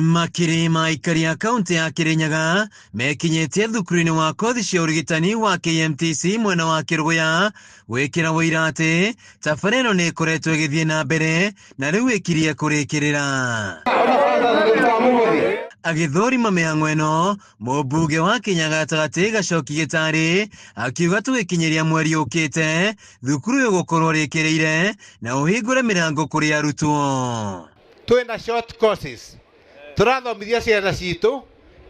Makiri ma aikari a kaunti ya Kirinyaga mekinyĩtie thukuru-inĩ wa kothi cia ũrigitani wa KMTC mwena wa Kĩrũgũya gwĩkĩra ũira atĩ tabarĩra ĩno nĩ ĩkoretwo ĩgĩthiĩ na mbere na rĩu ĩkirie kũrĩkĩrĩra. Agĩthũrima mĩhang'o ĩno, mũmbunge wa Kĩnya gatagatĩ Gacoki Gĩtarĩ akiuga tũgĩkinyĩria mweri ũkĩte thukuru ũyũ gũkorwo rĩkĩrĩire na ũhingũre mĩrango kũrĩ arutwo. Twĩna short courses tũrathomithia ciana citũ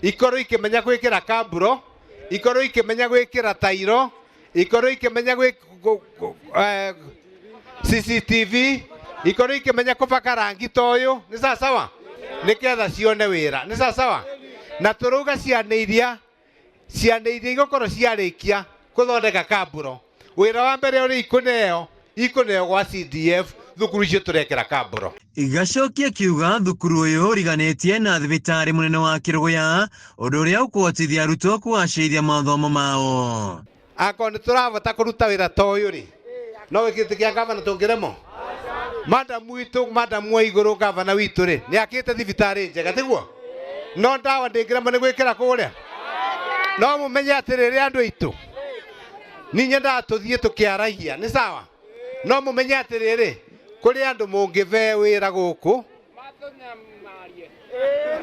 ikorwo ikĩmenya gwĩkĩra kamburo, ikorwo ikĩmenya gwĩkĩra tairo, ikorwo ikĩmenya CCTV, ikorwo ikĩmenya kũbaka rangi ta ũyũ, nĩ sawasawa, nĩgetha cione wĩra, nĩ sawasawa. Na tũrauga ciana iria ciana iria igũkorwo ciarĩkia gũthondeka kamburo, wĩra wa mbere ũrĩa ikũneo, ikũneo gwa CDF thukuru icio tũrekĩra kamburo. Gacoki akiuga thukuru ũyũ ũriganĩtie na thibitarĩ mũnene wa Kĩrũgũya, ũndũ ũrĩa ũkũhotithia arutwo kũgacĩrithia mathomo mao. Akorwo nĩ tũrabata kũruta wĩra ta ũyũ rĩ, no gĩkĩtĩ kĩa gavana tũngĩremwo? Madam witũ, madam wa igũrũ gavana witũ rĩ, nĩ akĩte thibitarĩ njega, tiguo? No ndawa ndĩngĩremwo nĩ gwĩkĩra kũrĩa? No mũmenye atĩrĩrĩ andũ aitũ, niĩ nyendaga tũthiĩ tũkĩaragia, nĩ sawa? No mũmenye atĩrĩrĩ, kũrĩ andũ mũngĩbee wĩra gũkũ,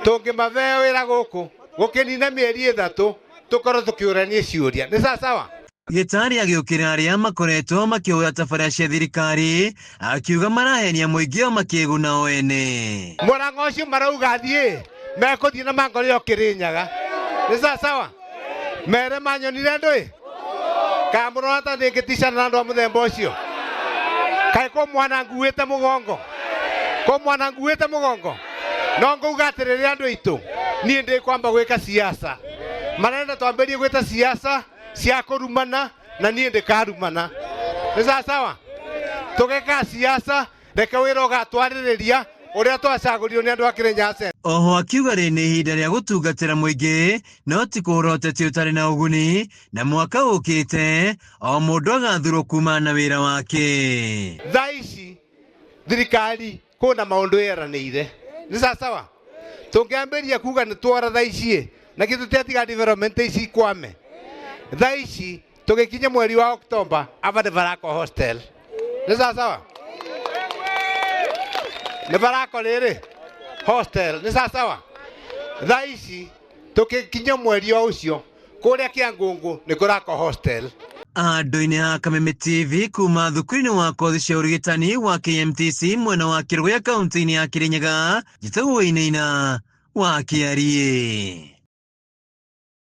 tũngĩmabee wĩra gũkũ, gũkĩnina mĩeri 3, tũkorwo tũkĩũrania ciũria, nĩ sawa sawa? Gĩtarĩ agĩũkĩra arĩa makoretwo makĩhũra tabarĩra cia thirikari, akiuga marahenia mũingĩ o makĩĩguna o ene. Mũrang'o ũcio marauga thiĩ, mekũthiĩ na mangorĩ o Kĩrĩnyaga, nĩ sawa sawa? Mere manyonire ndũĩ? Kana mũrona ta ndĩngĩticana na andũ a mũthemba ũcio? Kaĩ kũ mwana nguĩte mũgongo? Kũ mwana nguĩte mũgongo? No ngauga atĩrĩrĩ andũ aitũ, niĩ ndĩkwamba gwĩka siasa. Marenda twambĩrie gwĩta siasa cia kũrumana na niĩ ndĩkarumana. Nĩ sawa sawa? Tũgeka siasa, reke wĩra ũgatwarĩrĩria ũrĩa twacagũrirwo nĩ andũ a Kĩrĩnyaga Central. Oho akiuga rĩrĩ nĩ ihinda rĩa gũtungatĩra mũingĩ no ti kũhũra ũteti ũtarĩ na ũguni, na mwaka ũkĩte o mũndũ agathurwo kumana na wĩra wake. Thaa ici thirikari kwĩna maũndũ yeranĩire, nĩ sawa sawa? Tũngĩambĩrĩria kuga nĩ twora thaa ici na githĩ tũtiatiga development ici ikwame? Thaa ici tũgĩkinya mweri wa Oktoba aba nĩ barakwo hostel, nĩ sawa sawa? Nĩ barakwo rĩrĩ hostel, nĩ sawa sawa? Thaa ici tũgĩkinya mweri o ũcio kũrĩa Kĩangũngũ nĩ kũrakwo hostel. Andũ-inĩ a Kameme TV kuma thukuru-inĩ wa kothi cia ũrigitani wa KMTC mwena wa Kĩrũgũya kaunti-inĩ ya Kĩrĩnyaga, njĩtagwo Wainaina wa Kĩariĩ.